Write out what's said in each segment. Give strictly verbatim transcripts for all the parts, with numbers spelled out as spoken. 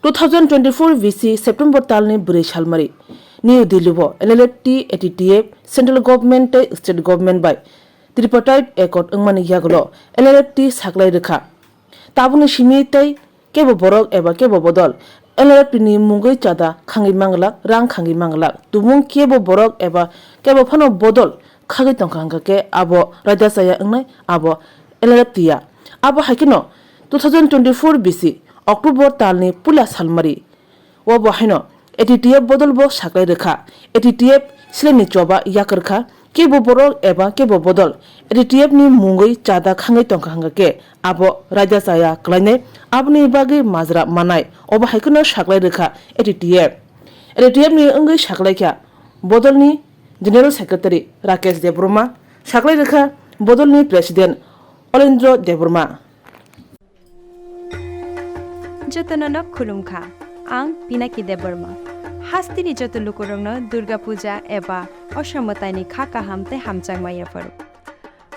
Two thousand twenty-four B C September talni bwrwi salmari New Delhi o L L F T, A T T F, Central Government tei State Government bai Tripartite Accord wngmani yagulo L L F T saklai rwkha. Tabukni simi tei kebo borok eba kebo bodol L L F T ni mungwi chada khangwi manglak, rang khangwi manglak. Tubung kebo borok eba kebo phano bodol khagwi tongkha hwnkha khe abo raida chaya wngnai abo L L F T ya. Abo hai kheno two thousand twenty-four B C October talni puila salmari. Obo haino A T T F bodol bo saklai rwkha. A T T F silemni choba yakarkha. Kebo borok eba kebo bodol A T T F ni mungwi chada khangwi tongkha hwnkha khe abo raida chaya kwlainai. Aboni bagwi majra manai. Obo hai kheno saklai rwkha A T T F. A T T F ni wngwi saklaikha bodolni General Secretary Rakesh Debbarma, saklai rwkha bodolni President Olendra Debbarma. Jotono no khulumkha. Ang Pinaki Debbarma. Hasteni joto lukurokno Durga Puja eba Osha mwtaini kha kaham tei hamjakma yapharo.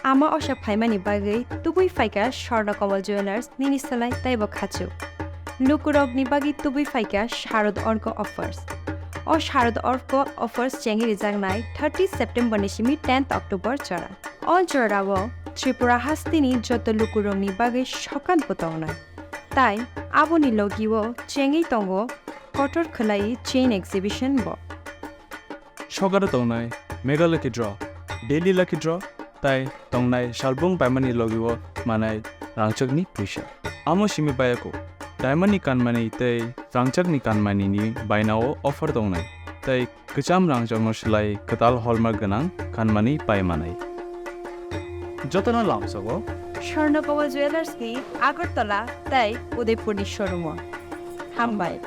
Ama Osha phaimani bagwi tubui phaikha Swarna Kamal Jewellers nini slai teibo khachuk. Lukurokni bagwi tubui phaikha Sharad Orko Offers. O Sharad Orko Offers chengwi rijaknai thirty September ni simi tenth October jora. O jorao Tripura hasteni joto lukurokni bagwi sokat bo tongnai. Tai aboni logio chengwi tongo kotor khwlai chain exhibition bo. Sokaro tongnai Mega Lucky Draw, Daily Lucky Draw tai tongnai salbung paimani logio manai rangchakni puisa. Amo simi bayako diamond ni kanmani tei rangchakni kanmani ni bainao offer tongnai. Tai kwcham rangchakno slai kwtal hallmark gwnang kanmani pai manai. Jotono lamsogo Swarna Kamal Jewellers ni Agartala tei Udaipur ni showroom o. Hambai.